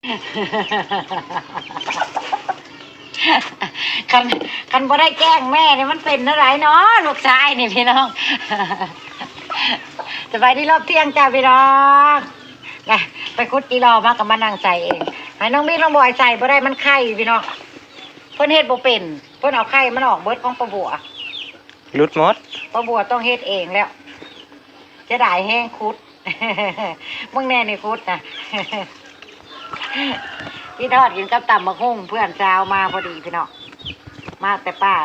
ຄັນ ຄັນບໍ່ໄດ້ແກ້ງແມ່ນີ້ ມັນເປັນແນວໃດເນາະ ລູກຊາຍນີ້ພີ່ນ້ອງ. ສະບາຍດີຮອບທ່ຽງຈ້າພີ່ນ້ອງ. ນະ ໄປຂຸດຈີ່ລໍມາກໍມານັ່ງໃສ່ເອງ. ໃຫ້ນ້ອງມິກນ້ອງບອຍໃສ່ບໍ່ໄດ້ ມັນໄຂ່ພີ່ນ້ອງ. ເພິ່ນເຮັດບໍ່ເປັນ ເພິ່ນເອົາໄຂ່ມັນອອກເບິດຂອງປ້າບົວ. ຫຼຸດໝົດ. ປ້າບົວຕ້ອງເຮັດເອງແລ້ວ. ເສຍດາຍແຮງຂຸດ. ເບິ່ງແດ່ນີ້ຂຸດນະ. ກິນທອດກິນກັບຕຳບັກຫຸ່ງ ເພື່ອນຊາວມາພໍດີພີ່ນ້ອງ. ມາແຕ່ປ່າ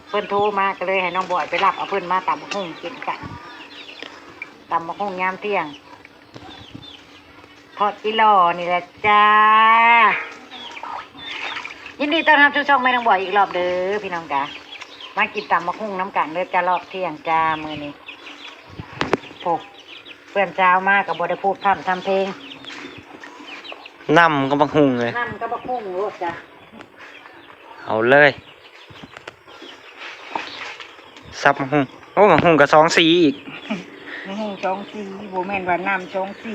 ເພິ່ນໂທມາ ກໍເລີຍໃຫ້ນ້ອງບອຍໄປຮັບເອົາເພິ່ນມາຕຳບັກຫຸ່ງກິນກັນ. ຕຳບັກຫຸ່ງຍາມທ່ຽງ. ທອດຈີ່ລໍນີ້ແຫຼະຈ້າ. ຍິນດີຕ້ອນຮັບສູ່ຊ່ອງແມ່ນ້ອງບອຍອີກລອບເດີພີ່ນ້ອງຈ້າ. ມາກິນຕຳບັກຫຸ່ງນຳກັນເດີຈ້າ ຮອບທ່ຽງຈ້າມື້ນີ້. ໂອ້ ເພື່ອນຊາວມາກໍບໍ່ໄດ້ພູດພ້ຳທຳເພງ. ນຳກັບບັກຫຸ່ງເລີຍ. ນຳກັບບັກຫຸ່ງໂລດຈ້າ. ເອົາເລີຍ. ສັບໝາກຫຸ່ງ. ໂອ້ ໝາກຫຸ່ງກໍສອງສີອີກ. ໝາກຫຸ່ງສອງສີ ບໍ່ແມ່ນວ່ານ້ຳສອງສີ.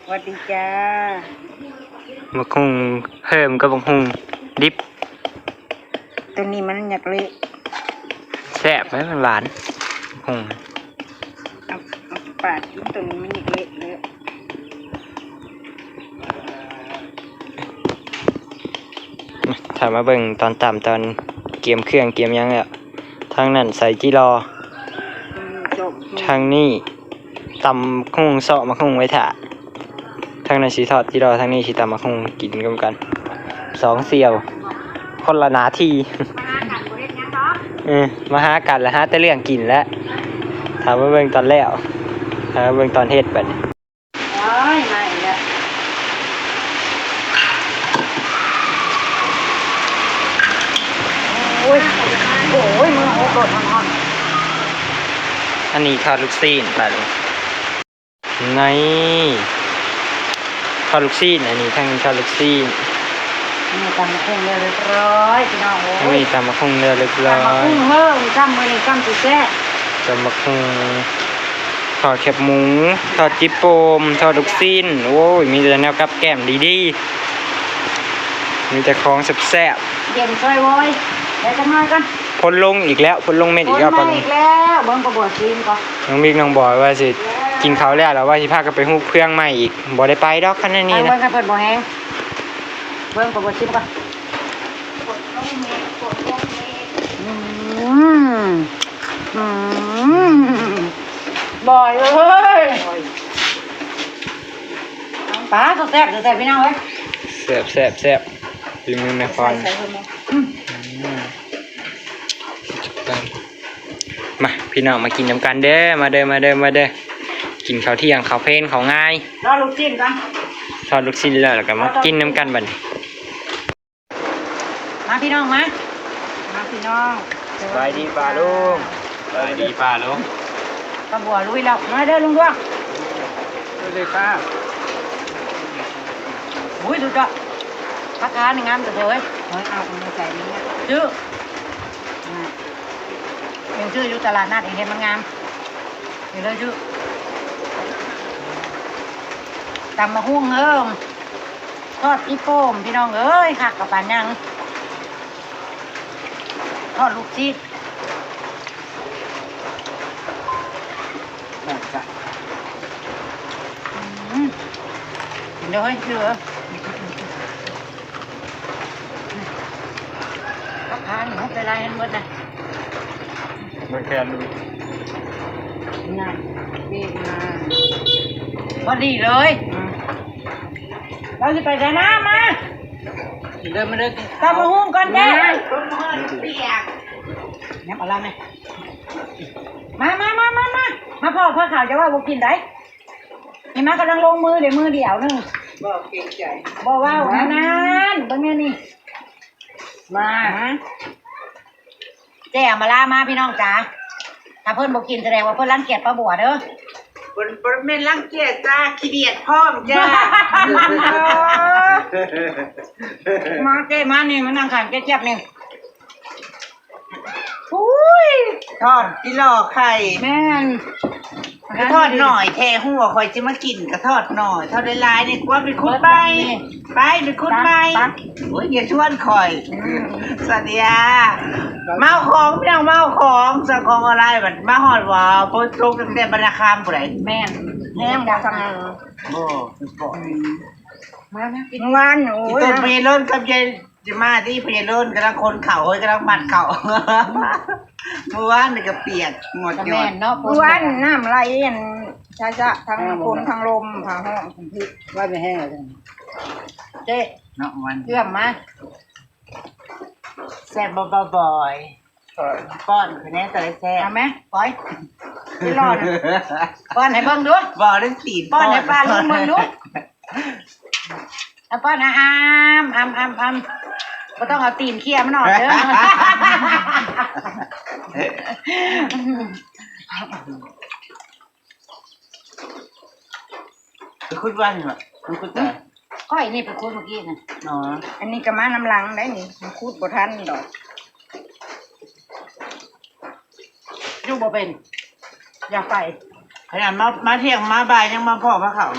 ຫວັດດີຈ້າ. ໝາກຫຸ່ງເພີ່ມກັບໝາກຫຸ່ງດິບ. ໂຕນີ້ມັນຢາກເລະ. ແຊບເດ້ ມັນຫວານ. ໝາກຫຸ່ງ ເອົາ ເອົາປາດກິນ ໂຕນີ້ມັນຢາກເລະເລີຍ. ຖ້າມາເບິ່ງຕອນຕຳ ຕອນກຽມເຄື່ອງກຽມຫຍັງແລ້ວ. ທາງນັ້ນໃສ່ຈີ່ລໍ. ອືມ ທາງນີ້ຕຳຫຸ່ງ ເຊາະໝາກຫຸ່ງໄວ້ຖ້າ. ທາງນັ້ນຊິທອດຈີ່ລໍ ທາງນີ້ຊິຕຳໝາກຫຸ່ງກິນນຳກັນ. ສອງສ່ຽວ ຄົນລະໜ້າທີ່. ເອີ ມາຫາກັນລະຫາແຕ່ເລື່ອງກິນແຫຼະ. ຖ້າມາເບິ່ງຕອນແລ້ວ ຖ້າມາເບິ່ງຕອນເຮັດບັດນີ້. ໂອ້ຍ ມາອີກແລ້ວ. ໂອ້ຍ ໂອ້ຍ ມືໂອ້ໂດດຮ້ອນໆ. ອັນນີ້ທອດລູກຊີ້ນບາດນີ້. ໃນ ທອດລູກຊີ້ນ ອັນນີ້ທາງນີ້ທອດລູກຊີ້ນ. ນີ້ຕຳບັກຫຸ່ງແລ້ວຮຽບຮ້ອຍພີ່ນ້ອງເອີຍ. ທາງນີ້ຕຳບັກຫຸ່ງແລ້ວຮຽບຮ້ອຍ. ຕຳບັກຫຸ່ງເຮີ້ ມື້ຄ່ຳມື້ນີ້ຄ່ຳຊິແຊບ. ຕຳບັກຫຸ່ງ ທອດແຄບໝູ ທອດຈີ່ໂປ່ມ ທອດລູກຊີ້ນ. ໂອ້ຍ ມີແຕ່ແນວກັບແກ້ມດີໆ. ມີແຕ່ຂອງແຊບໆ. ເຢັນຊ່ອຍໂວ້ຍ ແລ້ວຈັກໜ້ອຍກ່ອນ. ຝົນລົງອີກແລ້ວ ຝົນລົງເມັດອີກແລ້ວ. ຝົນມາອີກແລ້ວ. ເບິ່ງປາບົວຊີມກ່ອນ. ນ້ອງມິກນ້ອງບອຍວ່າຊິກິນເຂົ້າແລ້ວ ແລ້ວວ່າຊິພາກັນໄປຮຸບເຟືອງໃໝ່ອີກ. ບໍ່ໄດ້ໄປດອກຄັນແນວນີ້ນະ. ເບິ່ງ ເບິ່ງປາບົວຊີມກ່ອນ. ອືມ ອືມ ບອຍເອີຍ. ປາ ແຊບແທ້ໆ ພີ່ນ້ອງເອີຍ. ແຊບໆໆ ຝີມືແມ່ພອນ. ໃສ່ ໃສ່ເພີ່ມແດ່. ອືມ ມາພີ່ນ້ອງ ມາກິນນຳກັນເດີ. ມາເດີ ມາເດີ ມາເດີ. ກິນເຂົ້າທ່ຽງ ເຂົ້າເພນ ເຂົ້າງາຍ. ທອດລູກຊີ້ນກ່ອນ. ທອດລູກຊີ້ນແລ້ວ ແລ້ວກໍມາກິນນຳກັນບັດນີ້. ມາພີ່ນ້ອງມາ. ມາພີ່ນ້ອງ. ສະບາຍດີປ້າລຸງ. ສະບາຍດີປ້າລຸງ. ປາບົວລຸຍແລ້ວ. ມາເດີລຸງດວງ. ສະບາຍດີປ້າ. ໂອ້ຍ ດູເຈາະ ຜັກຄານີ້ງາມເດີ. ເອີຍ ເອົາມາໃສ່ນີ້. ຊື້ ອືມ ເຫັນຊື້ຢູ່ຕະຫຼາດນັດ ເຫັນມັນງາມ. ເຫັນເລີຍຊື້. ຕຳບັກຫຸ່ງເຮີ້. ທອດອີ່ໂປ່ມ ພີ່ນ້ອງເອີຍ ຄັກກະປານຫຍັງ. ທອດລູກຊີ້ນ. ອືມ ກິນເດີເຮີ້ຍ ກິນເດີ. ຜັກຄານີ້ຫົບໄດ້ຫຼາຍຫັ້ນເບິດນະ. ມັນແຄ່ນີ້ນະ ນີ້ນະ ພໍດີເລີຍ. ອືມ ເຮົາຊິໄປໃສນະ? ມາ ເດີ ມາເດີ ຕຳບັກຫຸ່ງກ່ອນແທ້. ຫຍັບເອົາລາວແມ່. ມາ ມາ ມາ ມາ ມາ ມາພໍ້ເພື່ອເຂົາຈະວ່າບໍ່ກິນໄດ. ນີ້ມາ ກຳລັງລົງມືເດ້ ມືດຽວໜຶ່ງ. ບໍ່ເກງໃຈ ບໍ່ເວົ້າ ນັ້ນ ເບິ່ງແນ່ນີ້. ມາ ແຈ່ວມາລາມາ ພີ່ນ້ອງຈ໋າ. ຖ້າເພິ່ນບໍ່ກິນ ສະແດງວ່າເພິ່ນລັງກຽດປ້າບົວເດີ. ບໍ່ ບໍ່ແມ່ນລັງກຽດຈ້າ ຂີ້ດຽດພ້ອມຈ້າ. ມາເຈ້ ມານີ້ ມານັ່ງຂ້າງເຈ້ຈຽບນີ້. ອຸ້ຍ ທອດຈີ່ລໍໄຂ່. ແມ່ນ. ກະທອດໜ້ອຍແທ້ ຮູ້ວ່າຂ້ອຍຊິມາກິນກະທອດໜ້ອຍ ທອດຫຼາຍໆນີ້ ກວ່າໄປຂຸດໃໝ່ ໄປ ໄປຂຸດໃໝ່ ໂອ້ຍ ຢ່າຊວນຂ້ອຍ ສັນຍາ ເມົາຂອງ ພີ່ນ້ອງ ເມົາຂອງ ສັ່ງຂອງອອນລາຍ ບັດມາຮອດວ່າຝົນຕົກຕັ້ງແຕ່ບັນນາຄາມພຸ້ນໃດ໋ ແມ່ນ ແຮງບໍ່ ບໍ່ ບໍ່ ມາ ມາກິນ ມື້ວານ ໂອ້ຍ ອີ່ຕົ້ນ ພະຍາໂລນກັບຍາຍ ຈະມາຕິ ພະຍາໂລນກຳລັງຂົນເຂົ້າ ເຮີ້ຍ ກຳລັງມັດເຂົ້າ ມື້ວານນີ້ກໍປຽກໝົດ ກໍແມ່ນເນາະ ມື້ວານນ້ຳໄຫຼ ອັນ ຊະຊະ ທັງຝົນທັງລົມ ຟ້າຮ້ອງ ວານນີ້ແຮງ ເຈ້ ເນາະ ວານ ເຊື່ອມມາ ແຊບບໍ່ ບໍ່ບອຍ? ປ້ອນ ຄະແນນ ຕະໄລແຊບ ເອົາແມ ປອຍ ຊິຫຼໍ່ນະ ປ້ອນໃຫ້ເບິ່ງດູ ບໍ່ໄດ້ຕີນ ປ້ອນໃຫ້ປ້າລຸງເບິ່ງດູ ເອົາປ້ອນ ອາ ອາມ ອາມ ອາມ ອາມ ບໍ່ຕ້ອງເອົາຕີນເຄຍມັນອອກເດີ ໄປຂຸດວັນຫວາ? ໄປຂຸດໃສ? ຂ້ອຍນີ້ໄປຂຸດມື້ກີ້ນະ ອໍ ອັນນີ້ກໍມານຳຫຼັງໄດ໋ນີ້ ຂຸດບໍ່ທັນດອກ ຢູ່ບໍ່ເປັນ ຢາກໄປ ຂະໜາດມາ ມາທ່ຽງມາບ່າຍຍັງມາພໍ້ພາເຂົ້າ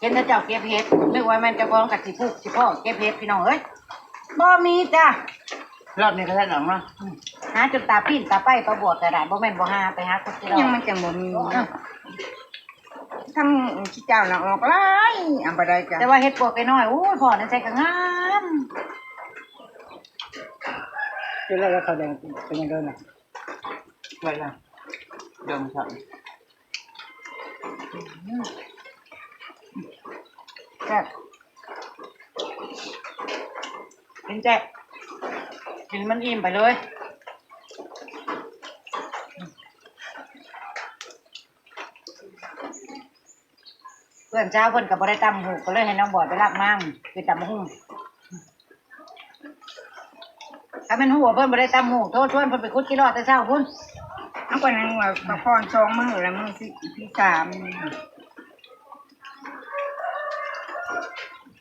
ເຫັນແຕ່ເຈົ້າເກັບເຫັດ ນຶກວ່າແມ່ນເຈົ້າຂອງກະຊິຜູກຊິພໍ້ເກັບເຫັດ ພີ່ນ້ອງເອີຍ ບໍ່ມີຈ້າ ລອບນີ້ກໍແທ້ດອກເນາະ ອືມ ຫາຈົນຕາປີ້ນຕາໄປ ປາບວກກໍໄດ້ ບໍ່ແມ່ນບໍ່ຫາ ໄປຫາຄຸດ ຍັງມັນຈັ່ງບໍ່ມີ ເອີ ທັງຂີ້ເຈົ້ານະອອກຫຼາຍ ເອົາບໍ່ໄດ້ຈ້າ ແຕ່ວ່າເຫັດປວກໄກ່ນ້ອຍ ໂອ້ຍ ພໍ້ນັ້ນໃສ່ກໍງາມ ກິນແລ້ວແລ້ວເຂົ້າແດງເປັນຫຍັງເດີນະ? ໄດ້ລະ ເດີມຊັ້ນ ອືມ ແຊບ ກິນແຊບ ກິນມັນອີ່ມໄປເລີຍ. ເພື່ອນສາວເພິ່ນກໍບໍ່ໄດ້ຕຳຫູກ ກໍເລີຍໃຫ້ນ້ອງບອຍໄປລັກມາກິນຕຳບັກຫຸ່ງ. ຖ້າແມ່ນຮູ້ວ່າເພິ່ນບໍ່ໄດ້ຕຳຫູກ ໂທຊວນເພິ່ນໄປຂຸດກິໂລແຕ່ເຊົ້າພຸ້ນ. ເຮົາກໍຍັງວ່າພັກຜ່ອນສອງມື້ແລ້ວ ມື້ທີ ທີສາມ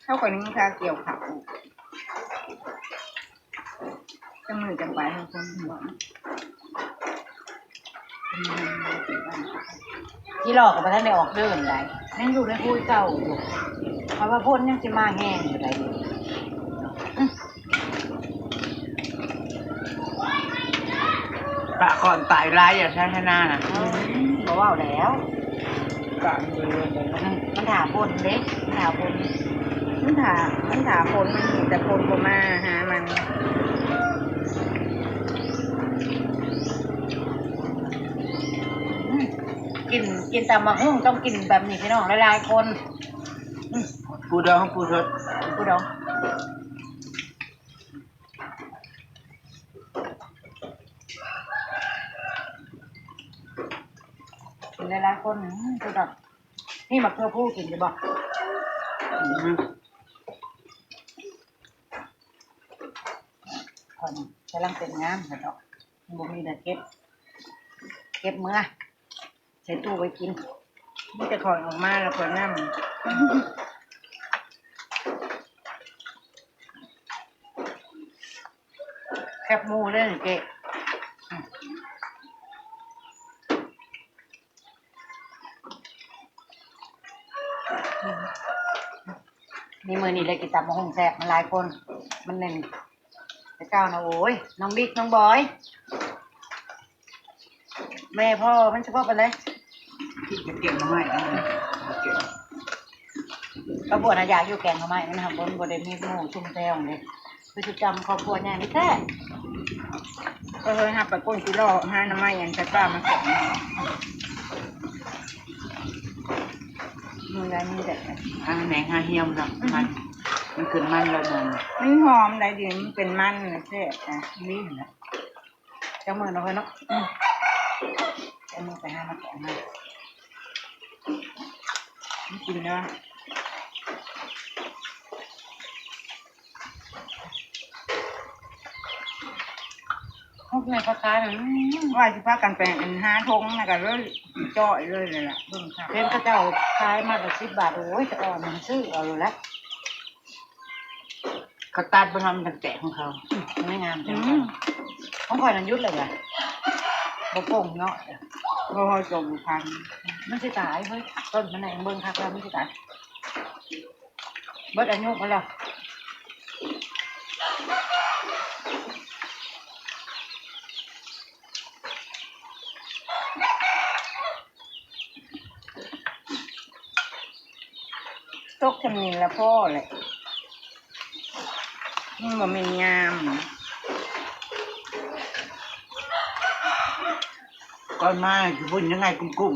ເຮົາກໍຍັງຄາກ່ຽວເຂົ້າ. ຈັກມື້ຈັ່ງໄປ ເຮົາຄົນບໍ່ ທີ່ລໍກໍບໍ່ທັນໄດ້ອອກເດີນໃດ ຍັງຢູ່ໃນຄຸຍເກົ່າຢູ່ ເພາະວ່າຝົນຍັງຊິມາແຮງຢູ່ໃດ. ປາຄອນຕາຍຫຼາຍ ຢ່າໃຊ້ໃຫ້ນານະ ອືມ ບໍ່ເວົ້າແລ້ວ. ການເດີນ ມັນ ມັນຖ້າຝົນເດ້ ມັນຖ້າຝົນ ມັນຖ້າ ມັນຖ້າຝົນ ມັນມີແຕ່ຝົນບໍ່ມາຫາມັນ. ອືມ ກິນ ກິນຕຳບັກຫຸ່ງຕ້ອງກິນແບບນີ້ ພີ່ນ້ອງ ຫຼາຍໆຄົນ. ອືມ ປູດອງ ປູສົດ ປູດອງ. ກິນຫຼາຍໆຄົນ ອືມ ຄືແບບ ມີໝາກເຂືອພູກິນຢູ່ບໍ່? ອືມ ຂ້ອຍກຳລັງເກັບງາມເດາະ ບໍ່ມີແນວເກັບ ເກັບເມືອ ໃສ່ຕູ້ໄວ້ກິນ. ມີແຕ່ຂ້ອຍອອກມາແລ້ວຂ້ອຍນຳ ແຄບໝູເດ້ເຈ້. ອືມ ມີມື້ນີ້ໄດ້ກິນຕຳບັກຫຸ່ງແຊບ ມັນຫຼາຍຄົນ ມັນແໜ້ນ. ແຕ່ເຊົ້ານະ ໂອ້ຍ ນ້ອງບິກ ນ້ອງບອຍ ແມ່ພໍ່ມັນສະເພາະປານໃດ ກິນແກງໜໍ່ໄມ້ ເອົາແກງ ປາບວນນະຢາກຢູ່ແກງໜໍ່ໄມ້ ມັນຫາບໍ່ ບໍ່ໄດ້ມີໝູ່ຊຸມແຊວເດ້ ຄືຊິຈຳຄອບຄົວໃຫຍ່ນີ້ແທ້. ເອີ ເຮົາໄປກົ້ນກິໂລຫາໜໍ່ໄມ້ ອັນໄປປ່າມາແກງ ມື້ໃດມີແຕ່ ຫາແໜງຫາຫ່ຽມເນາະ ມັນ ມັນຂຶ້ນມັນແລ້ວນະ ມັນຫອມໄດ໋ ດີ ມັນເປັນມັນແຊບນະ ນີ້ນະ. ຈັກມື້ເນາະເພິ່ນເນາະ ອືມ ຈັກມື້ໄປຫາມາແກງໃຫ້ມັນກິນເດີ. ຫົກໃນປາຄານ ອືມ ວ່າຊິພາກັນໄປ ອັນ ຫາຖົງນະ ກໍເລີຍຈ້ອຍເລີຍແຫຼະ ເບິ່ງຄັກ ເຫັນເຂົາເຈົ້າຂາຍມັດລະສິບບາດ ໂອ້ຍ ສະອອນຊື້ເອົາໂລດແຫຼະ. ເຂົາຕັດບໍ່ທັນ ມັນຈັ່ງແຕກຂອງເຂົາ ອືມ ມັນງາມ ອືມ ຂອງຂ້ອຍນັ້ນຢຸດເລີຍ ບໍ່ປົງເນາະ ບໍ່ຮອດສອງພັນ. ມັນຊິຕາຍເຮີ້ຍ ຕົ້ນມັນນະ ເບິ່ງຄັກແລ້ວມັນຊິຕາຍ ເບິດອາຍຸມັນແລ້ວ. ຕົກສ່ຳນີ້ລະພໍແຫຼະ ມັນບໍ່ແມ່ນຍາມ. ກ່ອນມາຄືພຸ້ນຍັງໄງກຸ້ງ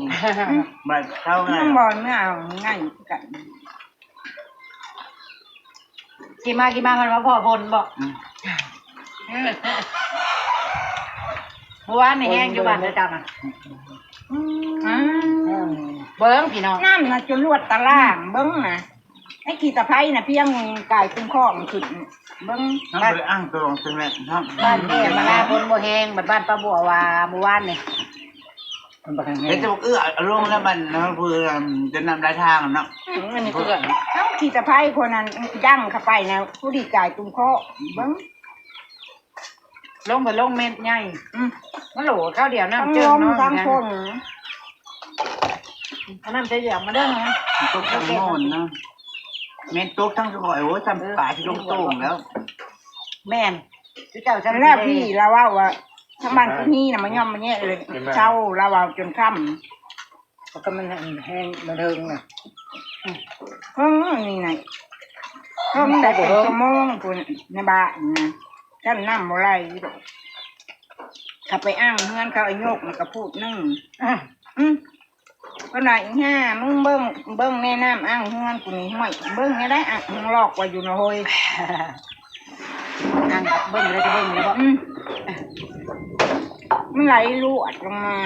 ໆ ບາດເຊົ້າ ຍັງບໍ່ເມືອເອົາໄງຄືກັນ. ຂີ່ມາຂີ່ມາ ມັນມາພໍ້ຝົນບໍ? ອືມ ມື້ວານນີ້ແຮງຢູ່ບ້ານເດີເຈົ້ານະ. ອືມ ເບິ່ງພີ່ນ້ອງ ນ້ຳນະຈົນລວດຕາລ່າງ ເບິ່ງນະ ໄອ້ຂີ້ຕະໄພນະ ພຽງກາຍຂຶ້ນຄອງຂຶ້ນ ເບິ່ງ ນ້ຳບໍ່ໄດ້ອ່າງຕອງຊັ້ນແຫຼະເນາະ. ບ້ານແມ່ມານາຝົນບໍ່ແຮງ ບັດບ້ານປ້າບົວວ່າມື້ວານນີ້ ມັນບໍ່ແຮງ ເຫັນແຕ່ບັກເອື້ອເອົາລົງແລ້ວມັນ ເອີ ເພິ່ນຈະນຳຫຼາຍທາງເນາະ. ອືມ ອັນນີ້ຄືເອື້ອ ເອົາ ຂີ້ຕະໄພພວກນັ້ນຍັງເຂົ້າໄປນະ ຜູ້ດີກາຍຕຸ່ມຄໍ ເບິ່ງ ລົງໄປລົງເມັດໃຫຍ່. ອືມ ມັນໂຫຼດຄາວດຽວ ນ້ຳເຈິງເນາະ ທັງຝົນ ເອົານ້ຳໃສ່ດຽວມາເດີ ຕົກທັງໂມນເນາະ. ແມ່ນຕົກທັງຂ້ອຍ ໂອ້ຍ ຊ່ຳປາຊິລົງໂຕ່ງແລ້ວ. ແມ່ນ ຄືເຈົ້າຊ່ຳ ແລ້ວພີ່ລາວເວົ້າວ່າ ທາງບ້ານກຸຮີນະ ມາຍ່ອມມາແຍະເລີຍ ເຊົາລາວເວົ້າຈົນຄ່ຳ ເພາະມັນແຮງມາເທິງນະ. ເຮີ້ຍ ນີ້ນະ ເຮີ້ຍ ໄດ້ເປັນຊົ່ວໂມງພຸ້ນ ໃນບ້ານນະ ຊັ້ນນ້ຳບໍ່ໄຫຼດອກ. ເຂົາໄປອ່າງເຮືອນເຂົາ ອາຍົກມັນກະພູດໜຶ່ງ. ອືມ ເພິ່ນວ່າ ອີຫ່າ ມຶງເບິ່ງ ເບິ່ງແມ່ນ້ຳອ່າງເຮືອນກູນີ້ ຫ້ວຍ ເບິ່ງແນວໃດ ອ່າງລອກວ່າຢູ່ນະເຮີຍ. ອ່າງເບິ່ງແລ້ວກະເບິ່ງແລ້ວບໍ? ອືມ ມັນໄຫຼລວດລົງມາ.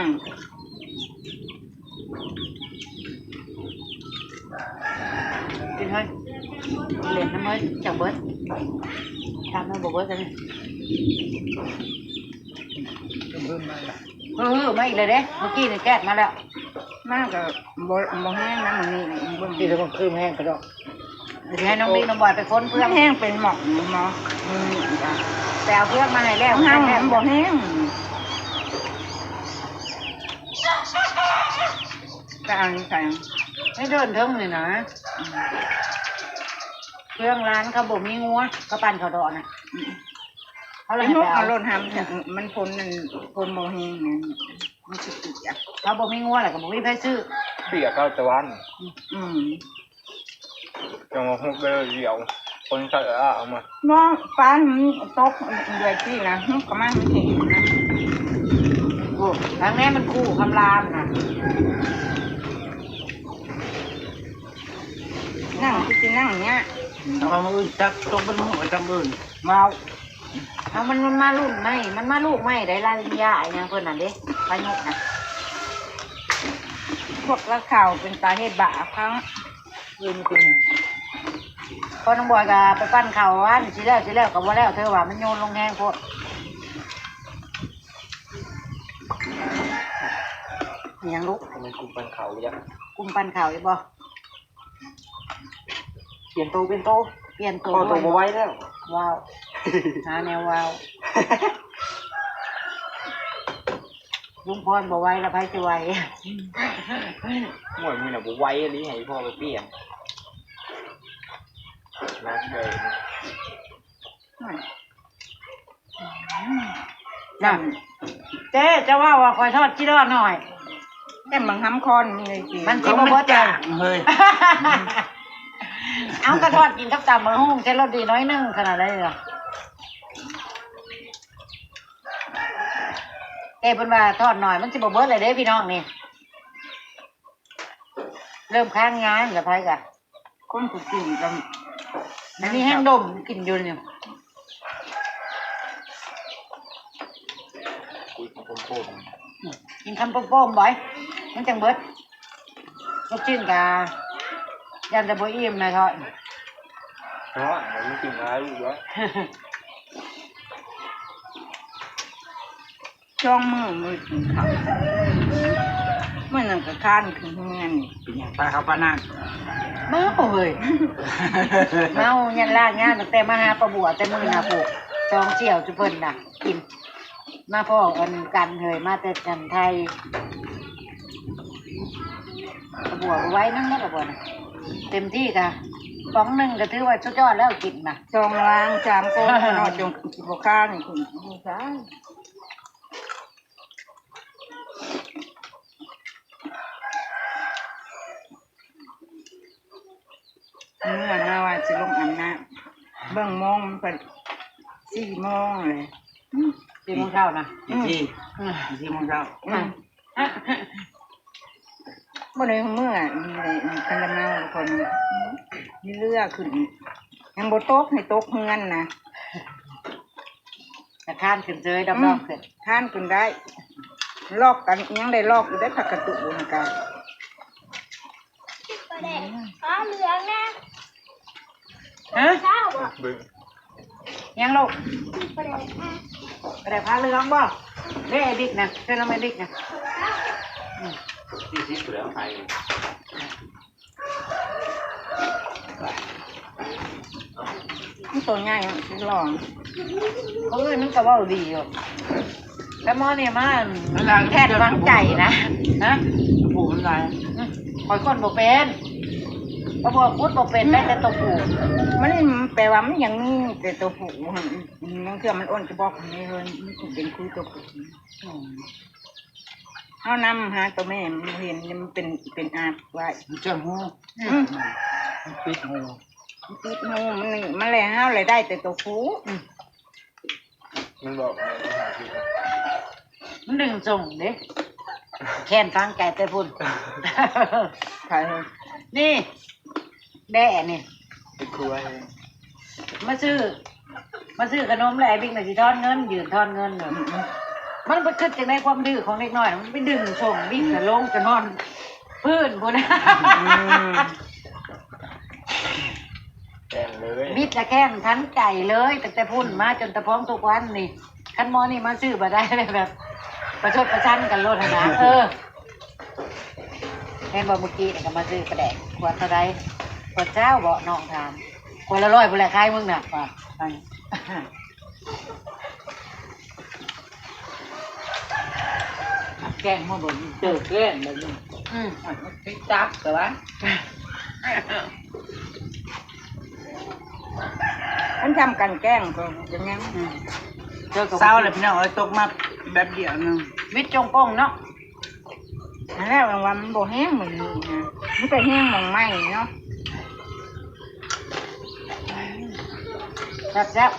ກິນເຮີ້ຍ ເຫຼັ້ນນຳເຮີ້ຍ ຈັ່ງເບິດ ຕາມມາບໍ່ເບິດກັນ. ເອີ ມາອີກແລ້ວເດ້ ເມື່ອກີ້ນີ້ແກດມາແລ້ວ ມາກະບໍ່ ບໍ່ແຮງນະມື້ນີ້ ເບິ່ງ ທີ່ລະເບິ່ງຄືມແຮງກະດອກ. ຊິໃຫ້ນ້ອງດິກນ້ອງບອຍໄປຄົນເຟືອງ ແຮງເປັນໝອກໝໍ ອືມ ໄປເອົາເຟືອງມາໃຫ້ແລ້ວ ມັນບໍ່ແຮງ ກະອັນໃສ່ໃຫ້ເດີນເທິງນີ້ນະ. ເຟືອງຮ້ານເຂົາບໍ່ມີງົວ ເຂົາປັ່ນເຂົ້າດອກນະ ອືມ ເຂົາເລີຍໃຫ້ໄປເອົາລົດຫຳ ມັນຝົນນັ້ນ ຝົນບໍ່ແຮງນັ້ນ ມັນຊິເປີຍກ ເຂົາບໍ່ມີງົວແລ້ວກະບໍ່ມີໃຜຊື້ ເປີຍກເຂົາຕະວັນ ອືມ ຈັ່ງວ່າຮົບໄດ້ດຽວ ຄົນໃສ່ອາເອົາມາ ນ້ອງປ້າ ມັນຕົກເດືອນນີ້ນະ ຮຶບກະມາເຫັນນະ. ໂອ້ ທາງແນ່ມັນຄູ່ຄຳລາມນະ ນັ່ງຄືຊິນັ່ງເນຍ ເອົາມື້ອື່ນຈັກຕົກເບິດມື້ຈັກມື້ອື່ນ ເວົ້າ ເອົາ ມັນ ມັນມາລຸ້ນໃໝ່ ມັນມາລູກໃໝ່ໄດ໋ ລານິນຍາອີຫຍັງເພິ່ນຫັ້ນເດ້ ພາຍຸນະ ພວກລາວເຂົາເປັນຕາເຮັດບາບເຂົາ ອື່ນເປັນ ພໍ່ນ້ອງບອຍກະໄປປັ່ນເຂົ້າ ອັນຊິແລ້ວ ຊິແລ້ວກະບໍ່ແລ້ວ ເທື່ອວ່າມັນໂຍນລົງແຮງໂພດ. ອີຫຍັງລູກ? ມັນກຸມປັ່ນເຂົ້າອີກແລ້ວ ກຸມປັ່ນເຂົ້າອີກບໍ່? ປ່ຽນໂຕ ປ່ຽນໂຕ ປ່ຽນໂຕ ພໍໂຕບໍ່ໄຫວແລ້ວ ວ້າວ ຫາແນວວ້າວ ລຸງພອນບໍ່ໄຫວລະໃຜຊິໄຫວ? ໂອ້ຍ ມື້ນະບໍ່ໄຫວອີ່ຫຼີ ໃຫ້ພໍ່ໄປປ່ຽນ ໜັກເລີຍ. ນັ້ນ ເຈ້ ຈະເວົ້າວ່າຂ້ອຍທອດຈີ່ລໍ້ໜ້ອຍ ແຕ່ບັກຫຳຄອນມີໄດ້ກິນ ມັນຊິບໍ່ເບິດ ເຮີ້ຍ ເອົາ ກະທອດກິນກັບຕຳບັກຫຸ່ງ ໃສ່ລົດດີໜ້ອຍໜຶ່ງ ຂະໜາດໃດລະ ແຕ່ເພິ່ນວ່າທອດໜ້ອຍ ມັນຊິບໍ່ເບິດແລ້ວເດ້ພີ່ນ້ອງນີ້. ເລີ່ມຄ້າງງານລະ ໃຜກະ ຄົນຜູ້ກິນກະ ອັນນີ້ແຮງດົມກິນຢູ່ນີ້ ກິນຄຳໂປມໆ ກິນຄຳໂປມໆ ບອຍ ມັນຈັ່ງເບິດ ລູກຊີ້ນກະ ຢ້ານແຕ່ບໍ່ອີ່ມນະ ທອດ ເນາະ ມັນກິນຫຼາຍຢູ່ແລ້ວ. ສອງມື້ບໍ່ໄດ້ກິນເຂົ້າ ມື້ນັ້ນກະຄານຂຶ້ນເຮືອນ ເປັນຫຍັງປາເຂົ້າປານາ ເມົາເຮີ້ຍ ເມົາ ຍັນລາກຍາຕັ້ງແຕ່ມາຫາປ້າບົວແຕ່ມື້ນະພຸ້ນ ສອງສ່ຽວຈຸເພິ່ນນະກິນ ມາພໍ້ກັນເຮີ້ຍ ມາແຕ່ທາງໄທ. ກະບົວບໍ່ໄຫວນຳເນາະ ກະບົວນະ ເຕັມທີ່ກະປ໋ອງໜຶ່ງກະຖືວ່າສຸດຍອດແລ້ວ ກິນນະ ສອງລ້າງສາມກ້ອນເນາະ ຈົນຊິບໍ່ຄານ ນີ້ຄຸນຜູ້ຊາຍ ເມື່ອມາວ່າຊິລົງອາບນ້ຳ ເບິ່ງໂມງມັນກໍສີ່ໂມງແລ້ວ ອືມ ສີ່ໂມງເຊົ້ານະ ອືມ ສີ່ ອືມ ສີ່ໂມງເຊົ້າ ອືມ ບໍ່ໄດ້ເມື່ອ ຄັນລະເມົາຄົນມີເຫຼືອຂຶ້ນ ຍັງບໍ່ຕົກ ໃຫ້ຕົກເຮືອນນະ ກະຄານຂຶ້ນເຊີຍ ດອກໆ ອືມ ຂຶ້ນ ຄານຂຶ້ນໄດ້ ລອກກັນ ຍັງໄດ້ລອກຢູ່ເດ້ ຜັກກະຕຸຫັ້ນກະ ປາແດກ ອືມ ປາເຫຼືອງນະ ຮະ ເຊົ້າບໍ່ ຫຍັງລູກ ປາແດກ ປາແດກພາເຫຼືອງບໍ່ ເດ້ ໄອ້ບິກນະ ເຊີນນຳໄອ້ບິກນະ ອືມ ສີ່ສິບແລ້ວໄປ ມັນໂຕໃຫຍ່ເນາະ ຫຼໍ່ ເອີ ມັນກະເວົ້າດີຢູ່ ແຕ່ໝໍນີ້ມາແທນຫວັງໃຈນະ ຮະ ໂຕຜູ້ມັນຫຼາຍ ອືມ ຂ້ອຍຄົ້ນບໍ່ເປັນ ເພາະວ່າຂຸດບໍ່ເປັນ ໄດ້ແຕ່ໂຕຜູ້ ມັນແປວ່າມັນຍັງມີແຕ່ໂຕຜູ້ ລາງເທື່ອມັນໂອນກະບອກໃຫ້ເຮີ້ຍ ມັນເປັນຄືໂຕຜູ້ ອືມ ເຮົານຳຫາໂຕແມ່ມັນບໍ່ເຫັນ ມັນເປັນ ເປັນອາບໄວ້ ມັນຈະຮູ້ ອືມ ມັນປິດຮູ ມັນປິດຮູ ມັນ ມັນແລະ ເຮົາແລະໄດ້ແຕ່ໂຕຜູ້ ອືມ ມັນບອກ ມັນດຶງສົ່ງເດ້ ແຄ້ນຝັງໃຈແຕ່ພຸ້ນ ໃຜ ນີ້ ແດ້ນີ້ ເປັນຄົວ ມາຊື້ ມາຊື້ຂະໜົມແລ້ວ ໄອ້ບິກນະຊິທອນເງິນ ຢືນທອນເງິນ ອືມ ມັນໄປຄິດຈັ່ງໃດ ຄວາມດື້ຂອງເດັກນ້ອຍ ມັນໄປດຶງສົ່ງບິກນະ ອືມ ລົງຈະນອນພື້ນພຸ້ນ ອືມ ແກ້ງເລີຍ ບິກລະແກ້ງທັນໃຈເລີຍ ຕັ້ງແຕ່ພຸ້ນມາຈົນຕະພອງທຸກວັນນີ້ ຄັນໝໍນີ້ມາຊື້ບໍ່ໄດ້ ແບບປະຊົດປະຊັນກັນໂລດຫັ້ນນະ ເອີ. ແມ່ນບໍ່ ມື້ກີ້ນີ້ກະມາຊື້ປາແດກ ຂວດເທົ່າໃດ? ຂວດຊາວບໍ ນ້ອງຖາມ ຂວດລະຮ້ອຍພຸ້ນແຫຼະ ຂາຍມຶງນະ ວ່າ ແກ້ງມາເບິ່ງ ເຈີແກ້ງແບບນີ້ ອືມ ຕິດຈັບແຕ່ວ່າ ຄັນທຳກັນແກ້ງກໍເປັນຫຍັງ ອືມ ເຈີກໍເຊົາແລ້ວພີ່ນ້ອງເອີຍ ຕົກມາແບບດຽວໜຶ່ງ ວິດຈົງປົງເນາະ. ອັນແລ້ວວ່າມັນບໍ່ແຮງມື້ນີ້ນະ ມີແຕ່ແຮງໝ່ອງໄມ້ເນາະ ແຊບ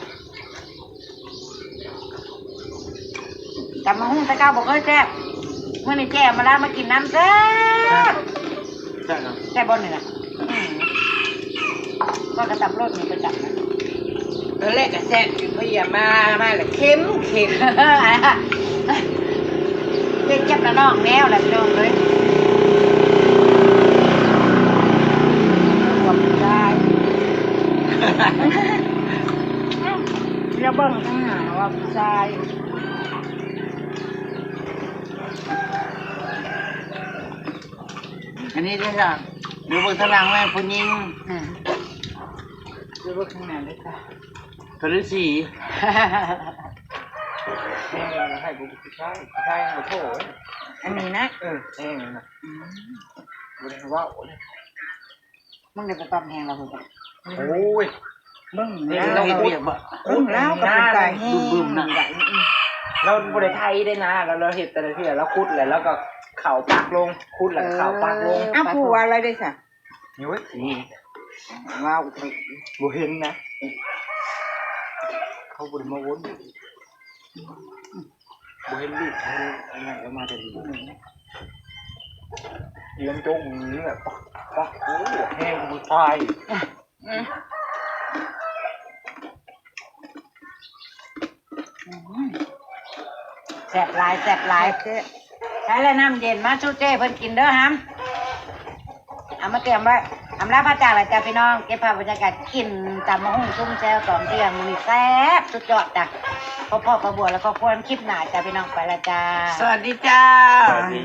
ໆ ຕຳບັກຫຸ່ງແຕ່ເກົ່າບໍ່ເຄີຍແຊບ ມື້ນີ້ເຈ້ມາລາວມາກິນນຳແຊບ ແຊບເນາະ ແຊບບໍ່ນີ້ນະ ອືມ ຂ້ອຍກະຕຳໂລດນີ້ປະຈຳນະ ຕອນແລກກະແຊບຢູ່ ພໍຢາມາ ມາລະເຄັມເຄັມ ເຈັບນະນ້ອງແນວລະພີ່ນ້ອງເອີຍ ຄວາມຜູ້ຊາຍ ລະເບິ່ງທາງໜ້າວ່າຜູ້ຊາຍ ອັນນີ້ເດ້ອ ຢູ່ເບິ່ງທາງຫຼັງແມ່ນຜູ້ຍິງ ອືມ ຢູ່ເບິ່ງທາງໜ້າເດ້ອ ກະລືສີ ແມ່ໃຫ້ຜູ້ຊາຍ ຜູ້ຊາຍບໍ່ໂທດ ອັນນີ້ນະ ເອີ ແມ່ນນະ ອືມ ບໍ່ໄດ້ເວົ້າເລີຍ ມຶງໄດ້ໄປປັບແຮງລາວພຸ້ນ ໂອ້ຍ ເບິ່ງລາວ ເບິ່ງລາວກະເປັນຕາແຮງ ລາວບໍ່ໄດ້ໄຖເດ້ນະ ລາວ ລາວເຮັດແຕ່ລະເທື່ອ ລາວຂຸດແລ້ວ ລາວກະເຂົ້າປັກລົງ ຂຸດແລ້ວກະເຂົ້າປັກລົງ ເອີ ເອົາ ຜູ້ວ່າລະເດ້ຊະ ໂອ້ຍ ນີ້ ວ້າວ ບໍ່ເຫັນນະ ເຂົາບໍ່ໄດ້ມາວົນ ບໍ່ເຫັນລູກ ເຫັນອັນນັ້ນເອົາມາແຕ່ນີ້ ຕຽມໂຈກເງືອກ ປັກ ປັກ ໂອ້ ແຮງກວ່າຜູ້ຊາຍ ອືມ ອືມ ແຊບຫຼາຍ ແຊບຫຼາຍ ແຊບ ໃສ່ແລ້ວນ້ຳເຢັນມາສູ່ເຈ້ເພິ່ນກິນເດີຫຳ ເອົາມາຕຽມໄວ້ ອຳລາພາຈາກແລ້ວຈ້າພີ່ນ້ອງ ເກັບພາບບັນຍາກາດກິນຕຳບັກຫຸ່ງຊຸມແຈ່ວຕອນທ່ຽງມື້ນີ້ແຊບສຸດຍອດຈ້າ ພໍພໍປາບົວແລ້ວກໍຄວນຄລິບໜ້າຈ້າພີ່ນ້ອງ ໄປລະຈ້າ ສະຫວັດດີຈ້າ ສະຫວັດດີ.